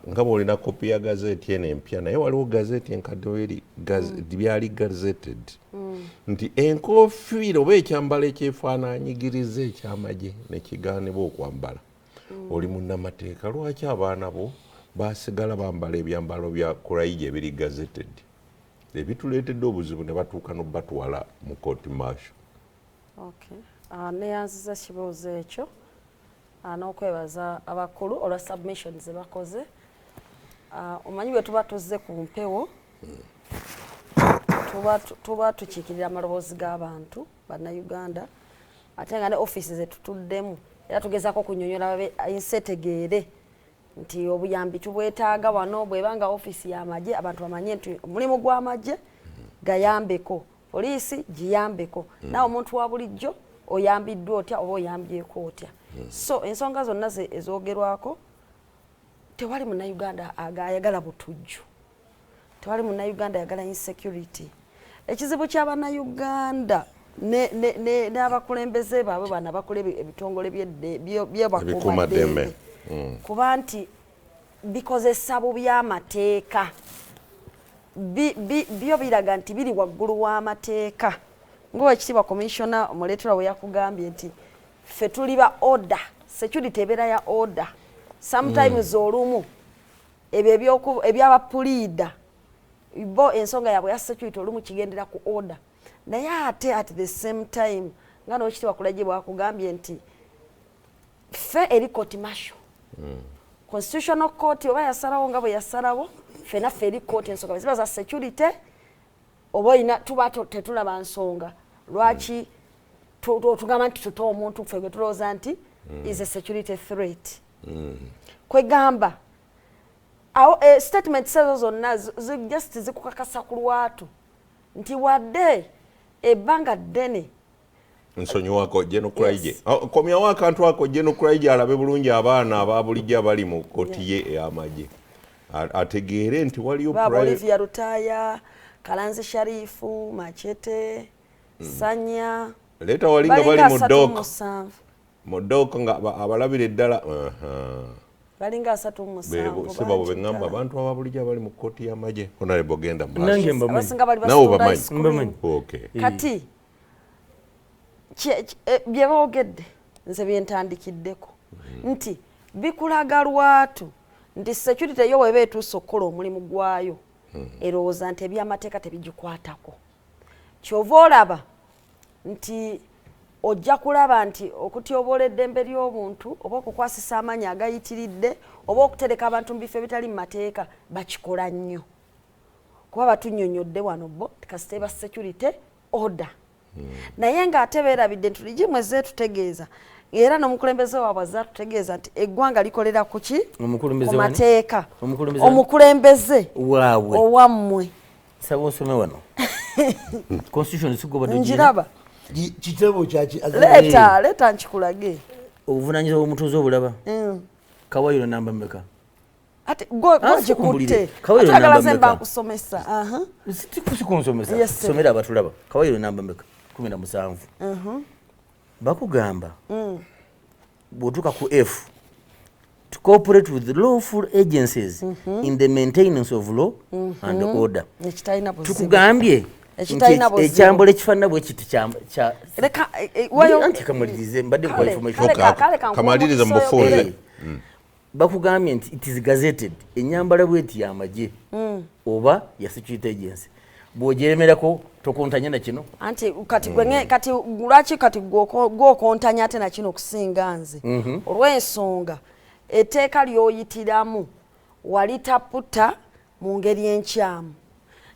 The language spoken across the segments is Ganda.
Nga bw'olina kopi ya gazeti eno empya, naye waliwo gazeti enkadde eri byali gazetted nti enkofiira oba ekyambalo ekyefaanaanyigiriza ekyamagye nekigaanibwa okwambala. Oli munnamateeka, lwaki abaana bo basigala bambala ebyambalo bya Kulaije ebiri gazetted, ebituleetedde obuzibu ne batuuka nobatwala mu court martial? Okay. Neyanziza kibuuzo ekyo n'okwebaza abakulu olwa submission ze bakoze. Omanyi bwe tuba tuzze ku mpewo, tuba tukiikirira amaloboozi g'abantu Bannayuganda, ate nga ne ofiisi zetutuddemu era tugezaako okunyonyola babe ensi etegeere nti obuyambi tubwetaaga wano. Bwebanga ofiisi y'amagye, abantu bamanye nti omulimu gw'amagye gayambeko, poliisi giyambeko, naawe omuntu wa bulijjo oyambiddwa otya oba oyambyeko otya? So ensonga zonna ezoogerwako, tewali Munnayuganda ayagala butujju, tewali Munnayuganda ayagala insecurity. Ekizibu ky'Abannayuganda n'abakulembeze baabwe bano abakola ebitongole Ebikuumaddembe. Byebakuumaddembe kuba nti bikozesa bubi amateeka. Byo biraga nti biri waggulu w'amateeka, ngaowekitiibwa Commissioner Omuleetera bwe yakugambye nti ffe tuli ba order, security ebeera ya order. Sometimes olumu ebyo ebyabapuliida bo ensonga yaabwe ya security olumu kigendera ku order, naye ate at the same time nga nowekitiibwa Kulaije bwakugambye nti ffe eri court martial, Constitutional Court oba yasalawo nga bwe yasalawo, ffena ffe eri court ensonga bwe ziba za security oba oyina tuba tetulaba nsonga lwaki tugamba nti tuta omuntu ffe gwe tulowooza nti is a security threat. Kwegamba awo statements ezo zonna just zikukakasa ku lwatu nti wadde ebbanga ddene. Nsonyiwako, General Kulaije. Yes. Oh, komyawo akantu ako General Kulaije alabe bulungi abaana aba bulijjo abali mu kkooti ye ey'amagye, ategeere nti waliyo Baba Olivia Lutaaya, Kalanzi Sharifu, Machete, Sanya. Leeta wali nga balinga bali mu asatu dock. Musanvu. Mu dock nga abalabira eddala. Aha. Balinga 37. Si babo bangi beŋŋamba, ddala. Abantu aba bulijjo abali mu kkooti y'amagye. Honorable, genda mu maaso. Nange mbamanyi. Abasinga bali Naawe basitunda obamanyi? ice cream. Mbamanyi. Okay. Kati bye boogedde nze byentandikiddeko nti bikulaga lwatu nti security yo weba etuuse okukola omulimu gwayo, erowooza nti ebyamateeka tebigikwatako. Kyova olaba nti ojja kulaba nti okutyoboola eddembe ly'obuntu oba okukwasisa amaanyi agayitiridde oba okutereka abantu mu bifo ebitali mu mateeka bakikola nnyo, kuba batunnyonnyodde wano bo kasita eba security order, naye ng'ate beerabidde nti regime ezeetutegeeza era n'omukulembeze waabwe azze atutegeeza nti eggwanga likolera ku ki? Omukulembeze Ku wani? mateeka. Omukulembeze wani? Omukulembeze waabwe. Owammwe. Saba osome wano constitution sigobadde. Njiraba. Kitabo kyaki? Leeta, leeta nkikulage. Obuvunanyizibwa bw'omutuuze obulaba. Kawayiro namba mmeka? Ate Ah, gwe sikumbulire. gikutte. Kawayiro Ate agala namba ze mba mmeka? nkusomesa. Aha. Sikunsomesa. Yes, sir. Somera abatulaba. Kawayiro namba mmeka? 17. Bakugamba bw'otuuka ku F, to cooperate with lawful agencies in the maintenance of law and order. Ekitalina buzibu. Tukugambye nti Ekitalina buzibu. ekyambalo ekifaanana bwe kiti Leka wayo. Anti kamalirize, mbadde nkuwa information. Kale kankuwe Kamalirize mu omukisa bufunze. oyogere. Bakugambye nti it is gazetted, enyambala bweti yamagye oba ya security agency. Bw'ogyeremerako tokontanya na kino. Anti kati gwe kati lwaki kati gwokontanya ate nakino okusinga nze? Olw'ensonga etteeka ly'oyitiramu walitaputa mu ngeri enkyamu,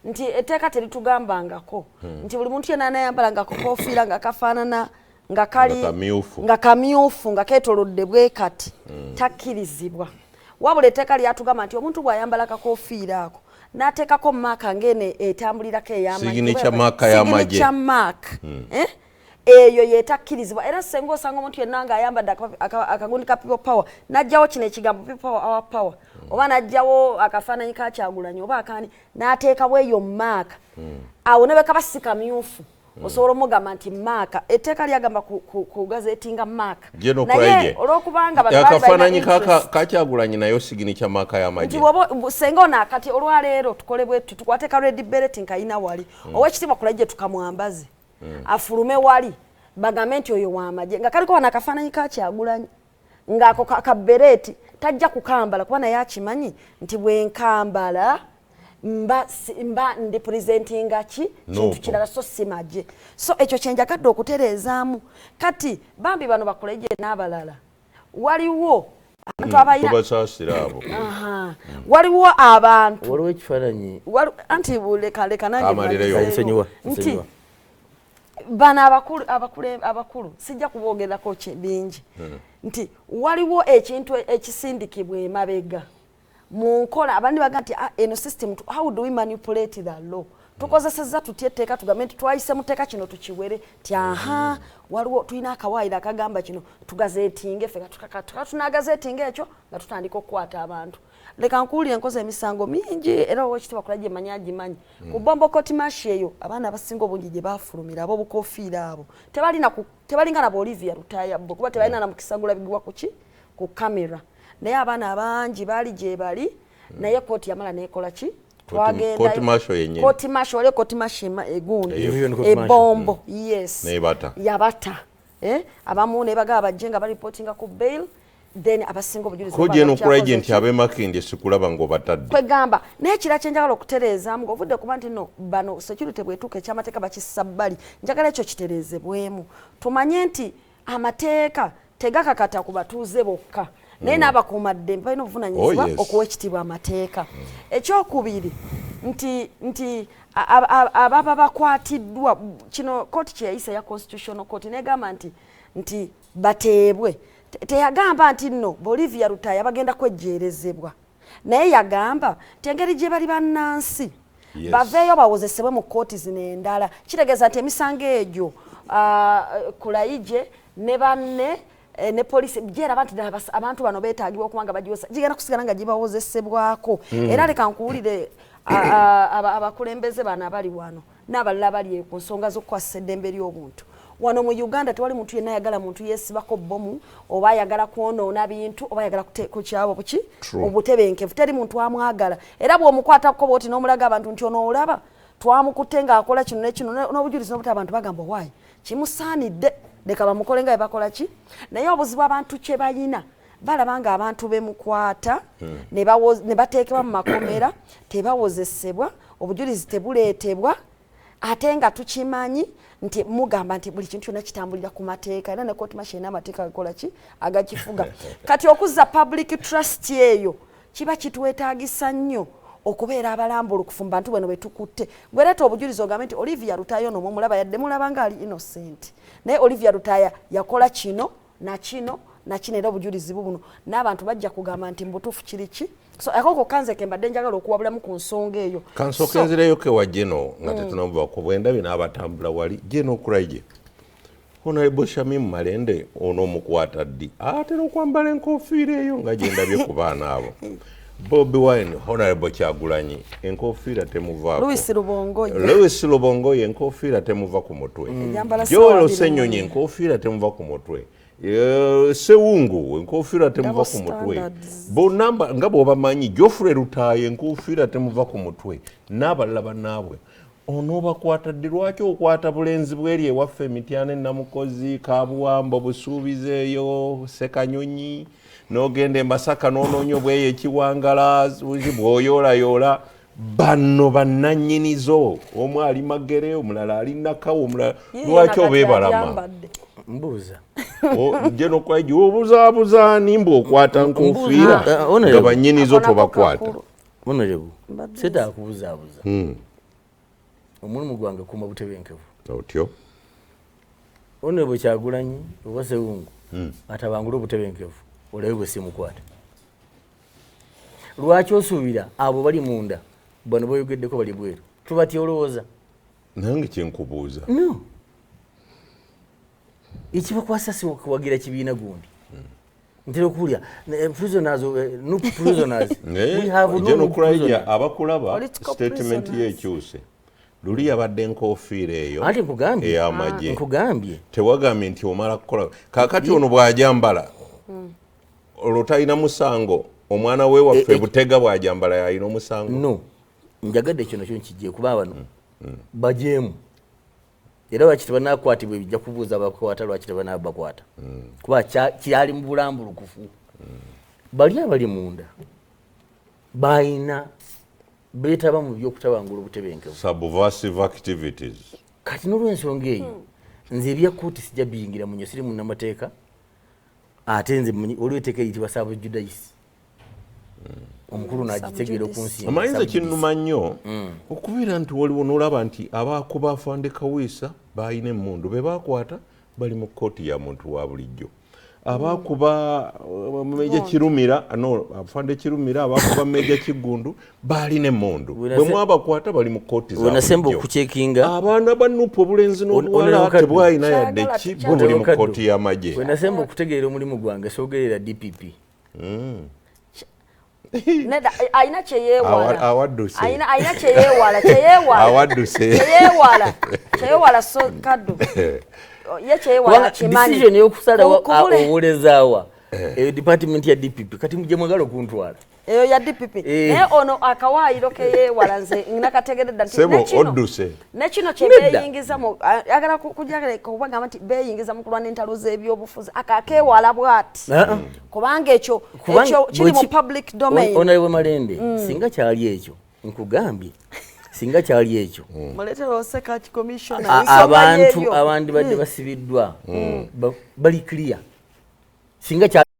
nti etteeka teritugambangako nti buli muntu yenna anayambala nga kakofiira nga kafaanana nga kali Nga kamyufu. Nga kamyufu nga keetolodde bwe kati takkirizibwa. Wabula etteeka lyatugamba nti omuntu bw'ayambala kakofiira ako n'ateekako mark ng'eno etambulirako ey'amagye, Signature mark y'amagye. Signature mark, eh? Eyo yetakkirizibwa. Era senga osanga omuntu yenna ng'ayambadde akagundi ka People Power n'ajjawo kino ekigambo "People Power, our power" oba n'ajjawo akafaananyi ka Kyagulanyi oba akani n'ateekawo eyo mark, awo ne bwe kaba si kamyufu. Osobola omugamba nti mark, etteeka lyagamba ku gazettinga mark, naye olwokubanga akafaananyi kakyagulanyi nayo signature mark y'amagye. Nti bwoba senga ono akati olwaleero tukole bwetu, tukwate ka red beret nkayina wali, owekitiibwa Kulaigye tukamwambaze, afulume wali bagambe nti oyo w'amagye, nga kaliko wano akafaananyi kakyagulanyi ng'ako kabereti, tajja kukambala kuba naye akimanyi nti bwenkambala mba ndi presentinga ki kintu kirala, so si magye. So ekyo kyenjagadde okutereezaamu. Kati bambi bano bakoleje n'abalala, waliwo abantu abalina tubasaasira abo. Waliwo abantu waliwo ekifaananyi anti leka nange Amalireyo. Nsonyiwa, nti nsonyiwa. Bano abakulu sijja kuboogerako bingi, nti waliwo ekintu ekisindikibwa emabega mu nkola. Abandi baga nti, "Ah, eno system, how do we manipulate the law? Tukozesezza tutya etteeka tugambe nti twayise mu tteeka kino tukiwere?" Ti aha, waliwo tulina akawaayiro akagamba kino tugazettinge ffe, tunagazettinga ekyo nga tutandika okukwata abantu. Leka nkuwulire, nkoze emisango mingi, era owekitiibwa Kulaigye manyi agimanyi. Ku Bombo Court Martial eyo, abaana abasinga obungi gye bafulumira ab'obukofiira abo tebalinga nabo Olivia Lutaaya bo, kuba tebalina na mukisa gulabigibwa kuki ku kamera, naye abaana abangi baali gye bali, naye kooti yamala nekola ki? Court martial yennyini. Court martial, waliyo court martial egundi Eyo court martial. Ebombo, yes. N'ebata. Yabata, eh? Abamu nebagaa bajje nga bareportinga ku bail, then abasinga obujulizi ko baba gye nokulaigye bakyakoze nti ki? Ab'emakindye sikulaba ng'obatadde. Kwegamba naye ekira kyenjagala okutereezaamu ng'ovudde kuba nti no bano security bwetuuka ekyamateeka bakissa bbali, njagala ekyo kitereezebwemu, tumanye nti amateeka tegakakata ku batuuze bokka, naye n'abakuumaddembe balina obuvunanyizibwa Oh, yes. okuwa ekitiibwa amateeka. Ekyokubiri nti ababa bakwatiddwa, kino kooti kyeyayisa eya Constitutional Court negamba nti bateebwe. Teyagamba nti nno Bolivia Lutaaya bagenda kwejjeerezebwa, naye yagamba nti engeri gye bali bannansi baveeyo bawozesebwe mu kooti zino endala. Kitegeeza nti emisango egyo, Kulayigye ne banne, ne poliisi gyeraba nti ddala abantu bano beetaagibwa okuba nga bagiwoza, gigenda kusigala nga gibawozesebwako. Era leka nkuwulire, abakulembeze bano abali wano n'abalala bali ku nsonga z'okukwasisa eddembe ly'obuntu wano mu Uganda, tewali muntu yenna ayagala muntu yeesibako bbomu oba ayagala kwonoona bintu oba ayagala kukyabo buki True. obutebenkevu. Teri muntu amwagala, era bw'omukwatako bwoti n'omulaga abantu nti ono olaba twamukutte ng'akola kino nekino n'obujulizi n'obuta, abantu bagamba, "Waayi, kimusaanidde, leka bamukole nga bwe bakola ki." Naye obuzibu abantu kye bayina, balaba nga abantu bemukwata ne bateekebwa mu makomera, tebawozesebwa, obujulizi tebuleetebwa, ate nga tukimanyi nti mugamba nti buli kintu kyonna kitambulira ku mateeka, era ne court martial erina amateeka gakola ki agakifuga. Kati okuzza public trust eyo kiba kitwetaagisa nnyo okubeera abalambulukufu mu bantu bano betukutte. Gwereeta obujulizi ogambe nti Olivia Lutaaya ono mumulaba, yadde mulaba nga ali innocent, naye Olivia Lutaaya yakola kino nakino nakino, era obujulizi bubuno, n'abantu bajja kugamba nti mubutuufu kiri ki. So akoko kanze ke mbadde njagala okuwabulamu ku nsonga eyo. Kansooke So, nzireyo kewa geno nga tetunamuvako, bwendabye n'abatambula wali geno Kulaigye, Honorable Shamim Malende ono omukwata ddi? Atera okwambala enkofiira eyo nga gyendabye ku baana abo. Bobi Wine, Honorable Kyagulanyi, enkofiira temuvaako. Louis Lubongoya. Lewis Lubongoya, enkofiira temuva ku mutwe. Ejambala Joel ssaawa abiri Ssenyonyi, mu enkofiira temuva ku mutwe. Sewungu, enkofiira temuva Double ku mutwe. standards. Bonna nga bw'obamanyi, Geoffrey Lutaaya, enkofiira temuva ku mutwe, n'abalala bannaabwe. Onoobakwata ddi? Lwaki okwata bulenzi bweri ewaffe Emityana, Enamukozi, Kabuwambo, Busuubizi eyo Sekanyonyi, n'ogenda e Masaka n'onoonya obweyo ekiwangala bw'oyoolayoola? Bano bannannyinizo, omu ali Magere, omulala ali Nakawa, omulala Ye lwaki nakati obeebalama? alyambadde. Mbuuza. Jeno Kulaigye, obuzaabuzaani mbu okwata nkofiira Honorable. nga bannyinizo Ako nako tobakwata? kakulu. Honorable, Mbadde setaaga kubuzaabuza. Omulimu gwange kuuma butebenkevu. Otyo. Honorable Kyagulanyi oba Sewungu atabangule obutebenkevu, olabe bwe simukwata. Lwaki osuubira abo bali munda, bano boyogeddeko bali bweru, tubatya olowooza? Nange kyenkubuuza. No, ekibakwasa si kuwagira kibiina gundi. Ntera okuwulira prisoners, NUP prisoners. We have no Jeno NUP Kulaigye, prisoners. abakulaba Political statement ye prisoners. ekyuse. Luli yabadde enkofiira eyo Anti nkugambye. ey'amagye. Nkugambye. Tewagambye nti omala kukola. Kaakati ono bw'ajambala olwo talina musango? Omwana we waffe Butega bw'ajambala yalina omusango? No, njagadde kino kyo nkijje, kuba bano bajeemu, era lwaki tebanakwatibwa? Ebijja kubuuza bakwata, lwaki tebanabakwata? Kuba kyali mu bulambulukufu. Bali abali munda bayina beetaba mu byokutabangula obutebenkevu. Subversive activities. Kati n'olwensonga eyo, nze ebya kooti sijja biyingira munyo, siri munnamateeka. Ate nze waliwo etteeka eriyitibwa sub judice, omukulu n'agitegeera okunsinga. Amanyi nze Sub judice. Kinnuma nnyo okubeera nti waliwo n'olaba nti abaakuba afande Kaweesa baalina emmundu, be bakwata bali mu kkooti ya muntu wa bulijjo. Abakuba Meja Kirumira, no, afande Kirumira, abakuba Meja Kigundu baalina emmundu, bwe mwabakwata bali mu kkooti za Bwe nasemba bulijjo. okucekinga Abaana ba NUP, obulenzi n'obuwala, Honorable tebwalina yadde Kyagala ki, bwo buli mu Kaddu. kkooti y'amagye. Bwe nasemba okutegeera omulimu gwange, soogerera DPP. Nedda, alina kyeyeewala. Awadduse. Alina kyeyeewala, kyeyeewala. Awadduse. Kyeyeewala, so Kaddu ye kyeyeewala Kubanga kimanyi. decision y'okusalawo owolezaawa eyo department ya DPP. Kati mujje mwagala okuntwala. Eyo ya DPP. Naye ono akawaayiro keyeewala, nze nakategeredda nti Sebo, nekino odduse. nekino kye Nedda. beeyingiza mu, ayagala kujagala kubagamba nti beeyingiza mu kulwana entalo z'ebyobufuzi, akakeewala bw'ati, Ah, ah. kubanga ekyo Kubanga ekyo kiri mu public domain. Honorable Malende, singa kyali ekyo, nkugambye, singa kyali ekyo, Muleetera oseka commissioner. Abantu abandi badde basibiddwa bali clear, singa kyali.